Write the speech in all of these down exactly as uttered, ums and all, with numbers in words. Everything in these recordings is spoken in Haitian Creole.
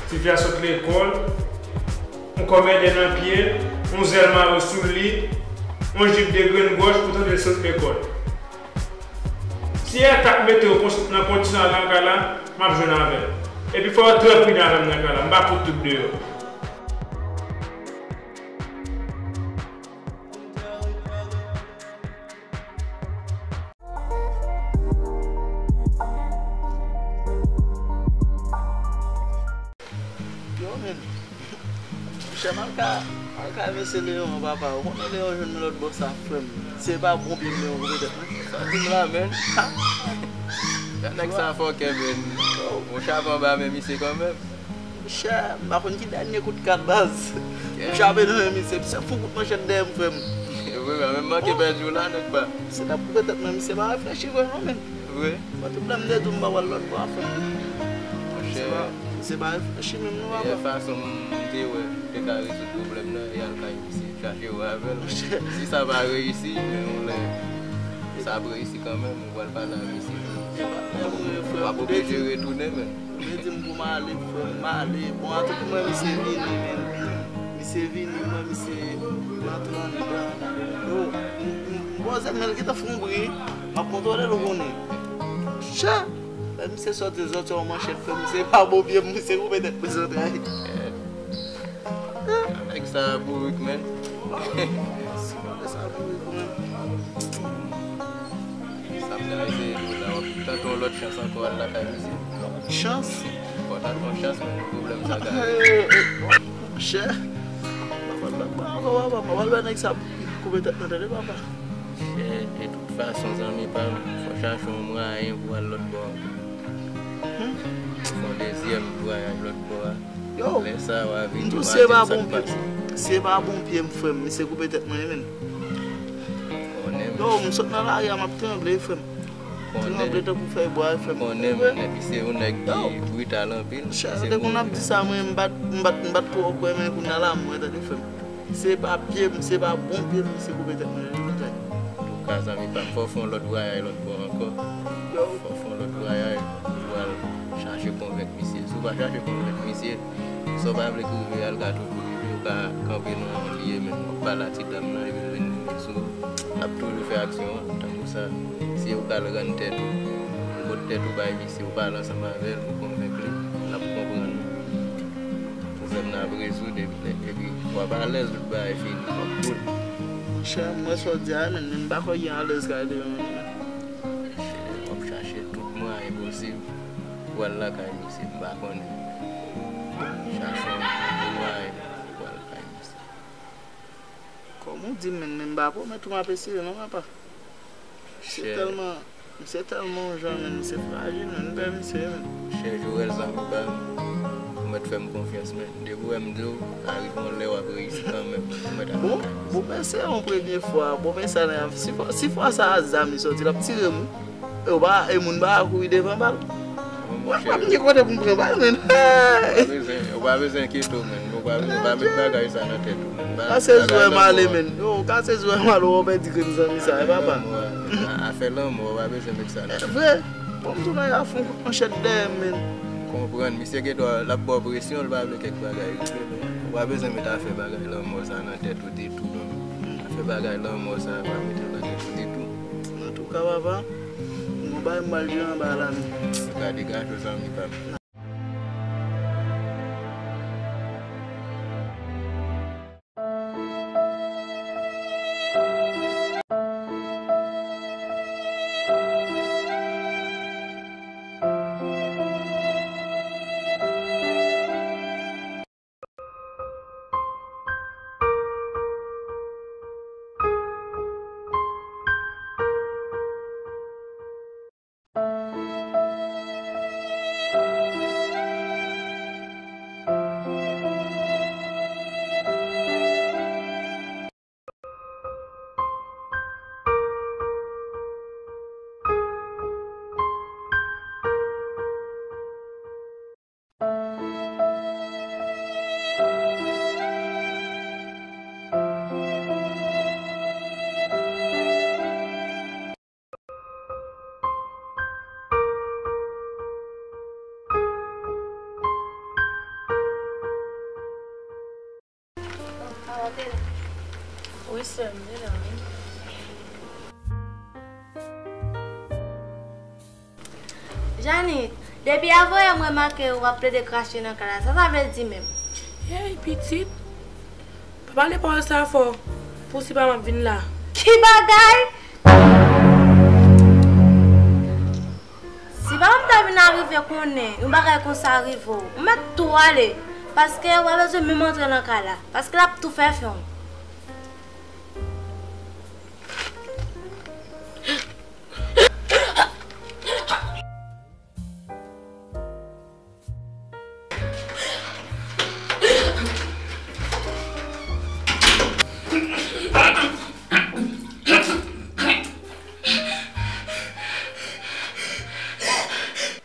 Tifi a sot lekòl, yon kòmèdè nan pye l, yon zèl mare sou li, yon jip de grenn gòj, poutan l sot lekòl. Si Èta k mete yo nan kondisyonal nan kay la, m ap jwenn avè l. Epi fò yo trè pridan avè m nan kay la, m pa fout tout deyò. Yo, men. Monchè, m al ka, m al ka mesye Leon an, papa. Ou konnen Leon jwenn mwen lòt bò sa, frè m. Se pa bon pye m Leon koupe tèt mwen. Sa di m la, men. Jan nèg sa fòkè, men. Ou chape anba men misye kanmenm. Monchè, m pa konn ki dènye kout kat baz. M chape nan men misye. Misye fout kout manchèt dèyè m, frè m. Vre, men manke pèdi w la, nèg pa. Misye t ap koupe tèt mwen, misye pa reflechi vre, non, men. Vre. Mwen tout lè m te di w m pa pral lòt bò a, frè m. Monchè. Se pa, se pa reflechi menm non, papa. Fason m te wè m te ka rezoud pwoblèm nan, e al kay misye, chache wè avè l. Monchè. Si sa pa reyisi, men yon lè sa ap reyisi kanmenm, ou pral pale ak misye. W ap oblije retounen, men. Ou te di m pou m ale, frè m, m ale. Bon, an tout mwen, misye vini, men. Misye vini, mwen, misye nan tranndan. Yo, m, m, m poze, men l gentan fè yon bri. M ap kontwole l, ou konnen. Chè! Lè misye sòti, sòti yon manchèt, frè m, misye pa bon pye m, misye koupe tèt mwen zantray. Nèg sa bourik, men. Nèg sa bourik, men. Sa m ta eseye di w la, w ap tante yon lòt chans ankò al lakay misye. Chans? Fò w tante yon chans, men pwoblèm sa ka rive. Monchè. M ap al lakay ankò, papa. M ap al wè nèg sa koupe tèt mwen, tande, papa. Chè, de tout fason, zanmi pa m, fò w chache yon mwayen pou w al lòt bò ankò. Fè yon dezyèm vwayaj lòt bò a. Yo, lè sa a, w a vini, m di w, w a se di pa m sa bon k pye pase. M, se pa bon pye m, frè m, misye koupe tèt mwen, men. Konnen m. Yo, m sot nan lari a, m ap tranble, frè m. Konnen. Tranble tankou fèy bwa, frè m. Konnen m, men misye yon nèg ki brital anpil. Chè, misye te konn ap di sa, mwen, m bat, m bat, m bat twò kwè, men kounye a la, m wè, tande, frè m. Se pa pye m, se pa bon pye m, misye koupe tèt mwen, wi, frè. Antouka, zanmi pa m, fò w fè yon lòt vwayaj lòt bò ankò. Fò w fè yon lòt vwayaj pou w al chache konvenk misye. Si w pa chache konvenk misye, sa w pa vle ki rive a, l ka toujou rive. Ou ka kanpe nan yon lye menm, w ap pale a ti dam nan, epi l vin rive sou ou. L ap toujou fè aksyon an, tankou sa. Si ou ka al rann tèt ou, ou pot tèt ou bay misye, ou pale ansanm avè l, ou konvenk li, l ap konprann ou. Pwoblèm nan ap rezoud, epi, epi w ap alèz, tout bagay fini, w ap cool. Monchè, m wè sa w di a, men, men m pa kwè gen alèz kay de yon moun, men. Monchè, w ap chache tout mwayen posib pou w al lakay misye, m pa konnen. Chache yon mwayen pou w al lakay misye. Kòm ou di, men, men m pa pwomèt ou m ap eseye, non, papa. Misye tèlman, misye tèlman yon jan, men, misye frajil, men, m pè misye, men. Chè Jorel, zanmi pa m, ou mèt fè m konfyans, men. Depi w wè m di w, arive yon lè w ap reyisi kanmenm. Ou mèt al lakay misye. Bon, bon, men se yon premye fwa. Bon, men sa la, si fwa, si fwa sa a zam li sòti, l ap tire m, wi. E w pa, e moun pa kouri devan bal. Mwen pa gen kote pou m pran bal, men. Ou pa bezwen, ou pa bezwen enkyete w, men. Ou pa bezwen, pa met bagay sa nan tèt ou, men. Kase zwe m ale, men. Yo, kase zwe m ale, w pèdi grenn zanmi sa, e papa. Afè lanmò, ou pa bezwen met sa nan tèt ou. Vre. Bon, m tou nan afon kout manchèt dèyè m, men. Konprann, misye gen dwa, l ap ba w presyon, l pa vle kèk bagay rive, men. Ou pa bezwen met afè bagay lanmò sa nan tèt ou ditou, non. Afè bagay lanmò sa, pa mete l nan tèt ou ditou. Antouka, papa, m gon bagay m pral jere anba la, men. Gade gato zanmi pa m. Janit, depi avan yè m remake w ap plede krache nan kay la, sa sa vle di menm? Hey, pitit, pa pale pawòl sa fò. Pou si pa m ap vin la. Ki bagay? Si pa m ta vin arive konnen yon bagay konsa rive w, ou mèt tou ale, paske w pa bezwen menm antre nan kay la, paske l ap tou fè fon.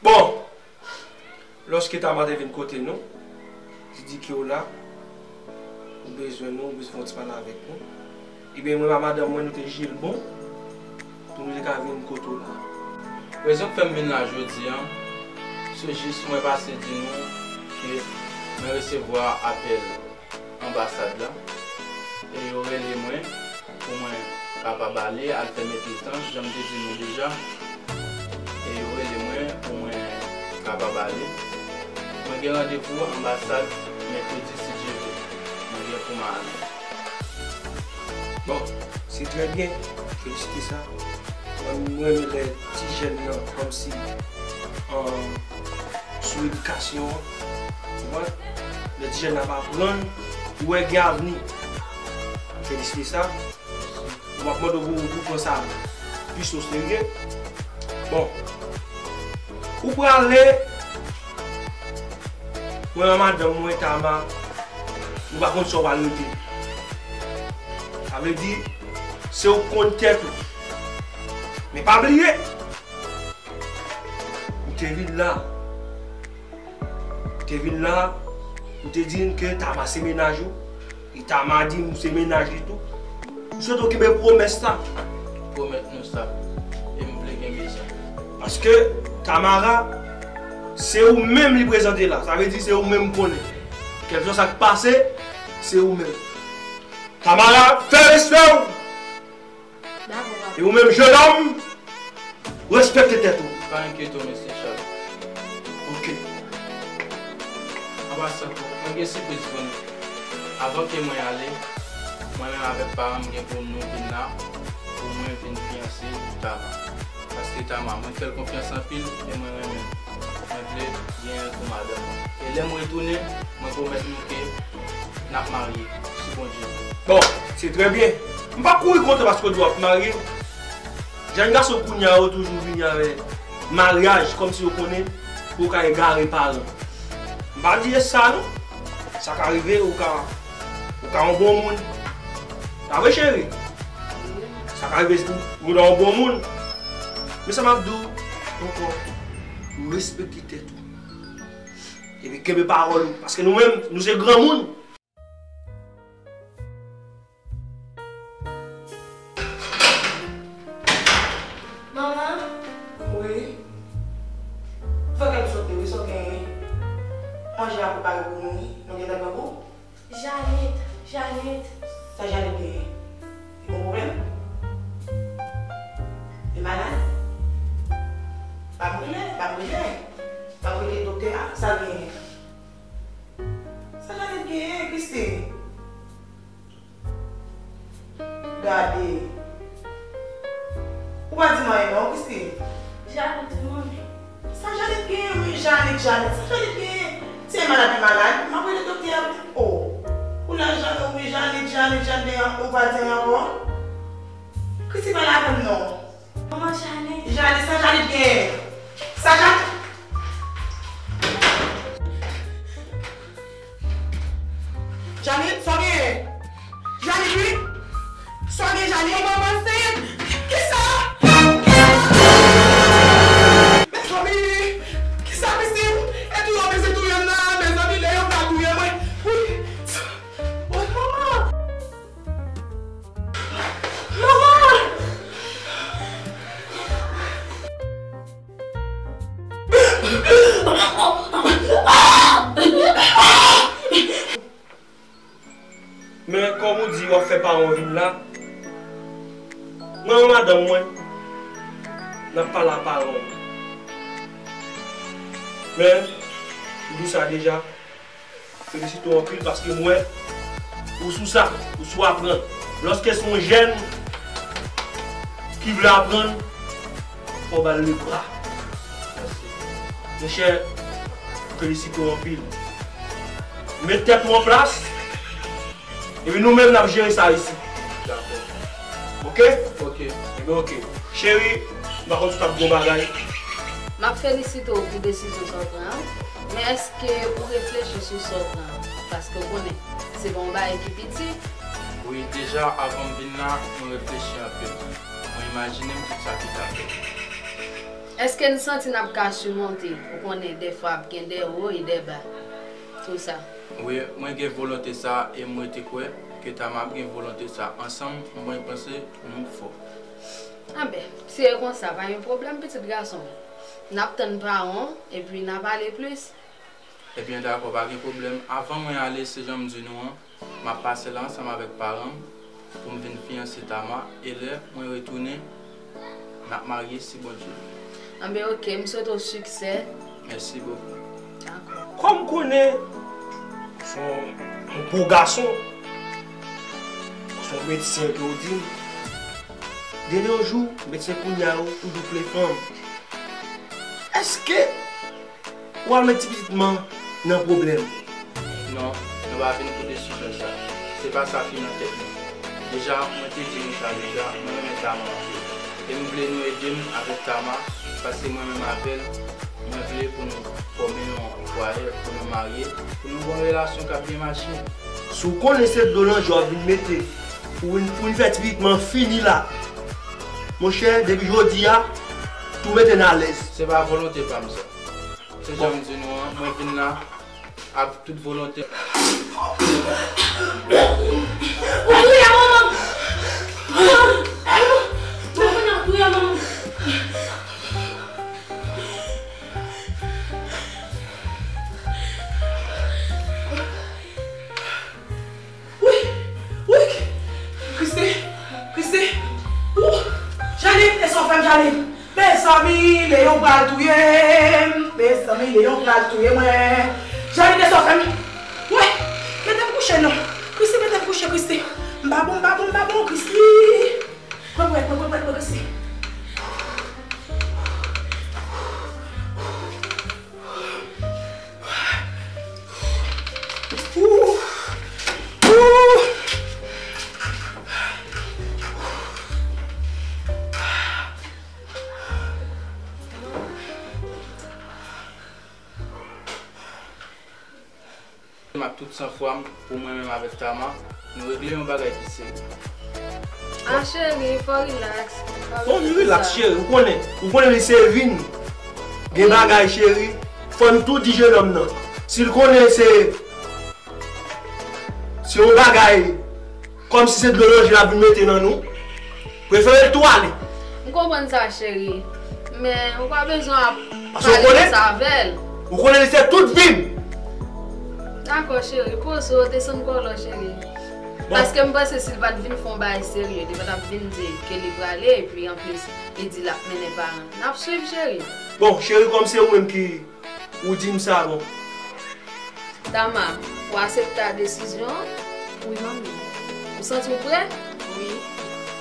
Bon, lòske Tama te vin kote nou, li di ke w la, ou bezwen nou, ou bezwen fè yon ti pale avèk nou. Ebyen, mwen ak madanm mwen, nou te jije l bon pou nou te ka vin kote w la. Rezon k fè m vin la jodi a, se jis mwen pase di nou ke mwen resevwa apèl anbasad la, e yo rele mwen pou mwen kapab ale al fè metriz tan, jan m te di nou deja, e yo rele mwen pou mwen kapab ale. Mwen gen randevou anbasad mèkredi, si Dye vle. Mwen gen pou m ale. Bon, se trè byen. Felisite sa. Mwen, mwen renmen lè ti jèn nan kòmsi, um, sou edikasyon an. Ou konprann? Lè ti jèn nan ap aprann, ou wè gen avni. Felisite sa. M ap mande w pou, pou pran sa plis o serye. Bon. Ou prale, mwen ak madanm mwen, Tama, nou pa konn sa w pral rete. Sa vle di, se ou k konn tèt ou. Men pa bliye, ou te vin la. Ou te vin la, ou te di n ke Tama se mennaj ou. E Tama di m se mennaj li tou. M swete w kenbe pwomès sa. Pwomèt nou sa. E m vle kenbe sa. Paske Tamara, se ou menm li prezante la. Sa vle di se ou menm m konnen. Kèlkeswa sa k pase, se ou menm. Tamara, fè respè w! Dakò, papa. E ou menm, jennonm, respekte tèt ou. Pa enkyete w, mesye Charles. Ok. An pasan, mwen gen sipriz pou nou. Avan ke mwen ale, mwen menm avèk paran m gen pou nou vin la, pou mwen vin fiyanse Tama. Paske Tama, mwen fè l konfyans anpil e mwen renmen l. Mwen vle genyen l pou madanm mwen. E lè m retounen, mwen pwomèt nou ke n ap marye, si Bondye vle. Bon, se trè byen. M p ap kouri kontan paske w di w ap marye. Jèn gason kounye a yo toujou vini avèk maryaj kòmsi yo konnen pou yo ka egare paran. M pa di e sa non. Sa ka rive, ou ka, ou ka yon bon moun. Pa vre, cheri? Sa ka rive, ou, ou ta yon bon moun. Men sa m ap di w ankò, respekte tèt ou. Epi kenbe pawòl ou. Paske nou menm, nou se granmoun. Manman? Wi. Fè kèk sot wi, sa w genyen? Manje a prepare pou nou wi. Nou gentan grangou? Janit, Janit. Sa Janit genyen? Li gon pwoblèm? Li malad? Pa brile, pa brile. Pa brile doktè a, sa l genyen? Sa Janit genyen, Christine? Gade. Ou pa di m anyen non, Christine. Janit, manmi. Sa Janit genyen, wi, Janit, Janit. Sa Janit genyen? Se malad li malad. M ap rele doktè a. Oh. Ou la, Jan-, wi, Janit, Janit, Janit, ou pa di anyen ankò? Christine, pale avè m non. Manman, Janit. Janit, sa Janit genyen? Sa Janit? Janit, sa w genyen? Janit, wi. Sa w genyen, Janit? Manman ansent. Kisa? Kisa? Mezanmi, kisa, Christine? E touye w bezwen touye m nan, mezanmi, lè yo ka touye mwen. Wi. Wi, manman. Manman! Mwen, n ap pale a paran w. Men, m di w sa deja, felisite w anpil paske m wè ou sou sa, ou sou aprann. Lòske se yon jèn ki vle aprann, fò w ba l lebra. Monchè, felisite w anpil. Met tèt ou an plas. Epi nou menm n ap jere sa isit. Dakò. Oke? Oke. Ebyen oke. Cheri, m pa konn si w t ap di yon bagay. M ap felisite w pou desizyon sa w pran an. Men èske ou reflechi sou sa w pran an? Paske w konnen, se pa yon bagay ki piti. Wi, deja avan m vin la, mwen reflechi anpil. Mwen imajine m tout sa ki ta fèt. Èske n santi n ap ka simonte? Ou konnen, dèfwa ap gen dè wo e dè ba. Tou sa. Wi, mwen gen volonte sa e mwen te kwè ke Tama ap gen volonte sa. Ansanm, mwen panse nou fò. Anben, si e konsa, pa gen pwoblèm, pitit gason m. N ap tann paran w, epi n a pale plis. Ebyen, dakò, pa gen pwoblèm. Avan mwen ale, se jan m di nou an, m ap pase la ansanm avèk paran m pou m vin fiyanse Tama, e lè mwen retounen, n ap marye si Bondye vle. Anben, oke, m swete w siksè. Mèsi bokou. Dakò. Kòm konnen, se yon, yon bon gason, se yon medsen ke w di m. De nos jours, medsen kounye a yo toujou vle fanm. Èske w al met ti pitit man nan pwoblèm? Non, nou pa vin pou desizyon sa. Se pa sa ki nan tèt nou. Deja, mwen te di nou sa deja, mwen renmen Tama anpil. E m vle nou ede m avèk Tama, paske mwen menm avè l, mwen vle pou nou fòme yon fwaye, pou nou marye, pou nou gen yon relasyon k ap byen mache. Si w konnen se dlo nan je w ap vin mete pou vin, pou vin fè ti pitit man fini la, monchè, depi jodi a, tou mete n alèz. Se pa volonte pa m sa. Se jan m di nou an, mwen vin la ak tout volonte. Ou touye manman m! Manman m! Manman m! Ou touye manman m! Wi, wi, Christy, Christy, ou, Janine, e sa w fè m, Janine? Mezanmi, Leyon pral touye m. Mezanmi, Leyon pral touye mwen. Janine, e sa w fè m? Wi, mete m kouche non. Christy, mete m kouche, Christy. M pa bon, m pa bon, m pa bon, Christy. Pran pwèt, pran pwèt, pran pwèt, Christy. M ak tout sanfwa m, pou mwen menm avèk Tama, nou regle yon bagay ki serye. Ah, cheri, fò w rilaks. Fò w rilaks, cheri. Ou konnen, ou konnen li se vin. Gen bagay, cheri. Fò n tou di jenòm nan. Si l konnen se, se yon bagay kòmsi se dlo nan je l ap vin mete nan nou, prefere l tou ale. M konprann sa, cheri. Men, ou pa bezwen ap pale konsa avè l. Ou konnen li se tout vi m. Dakò, cheri. Poze w, desann kò w, cheri. Bon. Paske m panse si l pa t vin fè yon bagay serye, li pa t ap vin di ke li prale, epi anplis, li di l ap mennen paran l. N ap swiv, cheri. Bon, cheri, kòm se ou menm ki ou di m sa, bon. Tama, ou aksepte desizyon an? Wi, manmi. Ou santi w prè? Wi.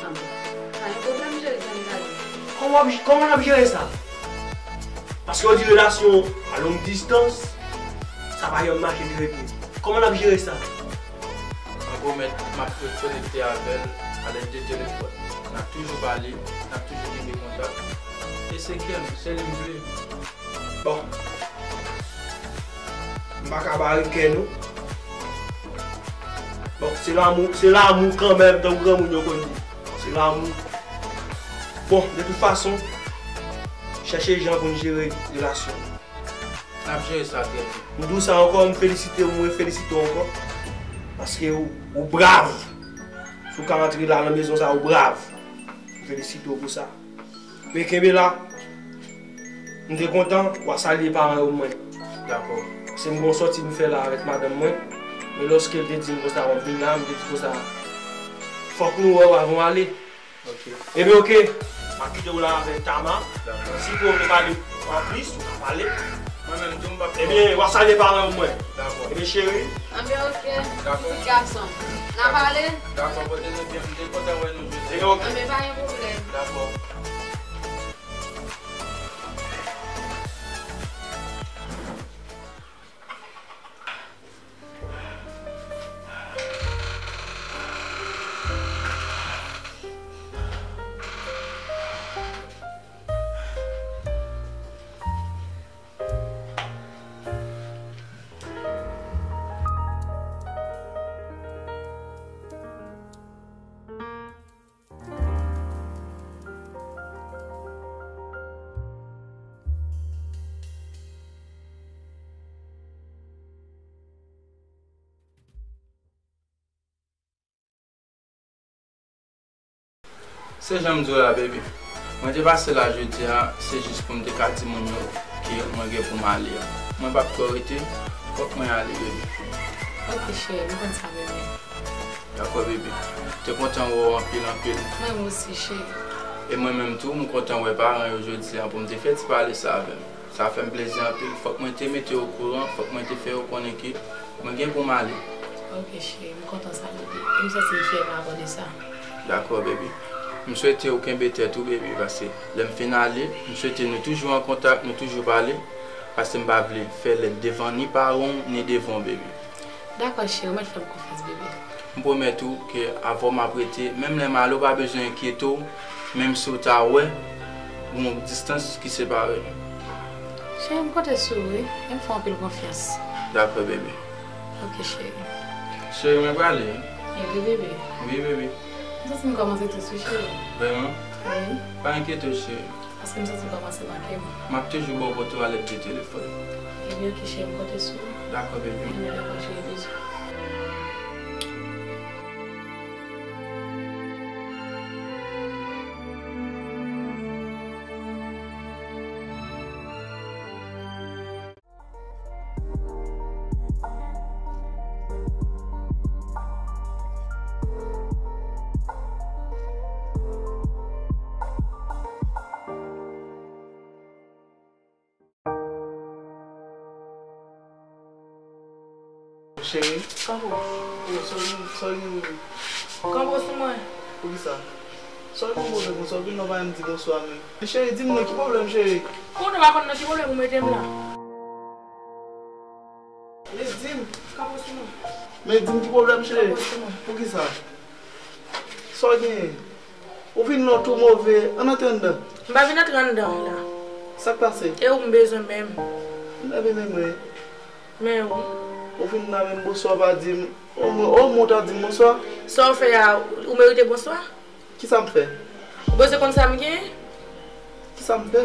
Anben, pa gen pwoblèm, cheri, ann gade. Kòman w ap, kòman n ap jere sa? Paske yo di relasyon a long distance, sa pa janm mache trè byen. Kòman n ap jere sa? An gwo mèt, m ap ret konekte avè l alèd de telefòn. N ap toujou pale, n ap toujou kenbe kontak. E se kè m, se li m vle. Bon. M pa ka bare kè nou. Bon, se lanmou, se lanmou kanmenm, tankou granmoun yo konn di. Se lanmou. Bon, de tout fason, chèche jan pou n jere relasyon. N ap jere sa trè byen. M di w sa ankò, m felisite w, mwen felisite w ankò. Paske ou, ou brav. Si w ka antre la nan mezon sa, ou brav. M felisite w pou sa. Men kenbe la. M te kontan, w a salye paran yo mwen. Dakò. Se m gon sòti m fè la avèk madanm mwen. Men lòske l te di m konsa, w ap vin la, m te di konsa, fòk nou wè w avan w ale. Ok. Ebyen, oke. M ap kite w la avèk Tama. Si ke w vle pale anplis, ou ka pale. Mwen menm tou, m p ap... Ebyen, w a salye paran yo pou mwen. Dakò. Ebyen, cheri. Anben, oke. Dakò. Pitit gason. N a pale? Dakò, pote nou byen. M te kontan wè nou jodi. Ebyen, oke. Anben, pa gen pwoblèm. Dakò. Se jan m di w la, baby. Mwen te pase la jodi a, se jis pou m te ka di moun yo ke mwen gen pou m ale a. Mwen p ap twò rete, fòk mwen ale, baby. Ok, cheri, m konn sa, bebe. Dakò, bebe. Te kontan wè w anpil, anpil. Mwen menm osi, cheri. E mwen menm tou, m kontan wè paran yo jodi a pou m te fè ti pale sa avè m. Sa fè m plezi anpil. Fòk mwen te mete yo okouran, fòk mwen te fè yo konnen ke mwen gen pou m ale. Ok, cheri, m kontan sa, bebe. E m santi m fyè pa rapò de sa. Dakò, bebe. M swete w kenbe tèt ou, bebe, paske lè m fin ale, m swete nou toujou an kontak, nou toujou pale, paske m pa vle fè lèd devan ni paran w, ni devan w, bebe. Dakò, cheri, ou mèt fè m konfyans, bebe. M pwomèt ou ke avè w m ap rete, menm lè m ale, ou pa bezwen enkyete w, menm si w ta wè, gon distans ki separe nou. Cheri, m konte sou ou, wi. E m fè w anpil konfyans. Dakò, bebe. Ok, cheri. Cheri, mwen prale, wi. E wi, bebe. Wi, bebe. M santi m kòmanse tris, wi, cheri. Vrèman? Wi. Pa enkyete w, cheri. Paske m santi l kòmanse manke m. M ap toujou ba w kote w a lè de telefòn. Ebyen, ok, cheri, m konte sou ou. Dakò, bebe. Ebyen, dakò, cheri, bizou. Cheri. Kanpe w. Sa w gen, sa w gen, bebe? Kanpe w sou mwen. Poukisa? Sa w gen pwoblèm konsa, w vin nan pa menm di bonswa menm. Cheri, di m non, ki pwoblèm, cheri? Konnen w pa konn nan ki pwoblèm ou mete m la. Men di m. Kanpe w sou mwen. Men di m ki pwoblèm, cheri? Kanpe w sou mwen. Poukisa? Sa w genyen? Ou vin la w tou move, ann antre anndan. M pa vin antre anndan w la. Sa k pase? E ou m bezwen menm. M leve men mwen. Men ou. Ou vin la menm bonswa w pa di m. O mwen, o mwen w ta di m bonswa. Sa w fè a, ou merite bonswa? Kisa m fè? Ou bezwen konn sa m genyen? Kisa m fè?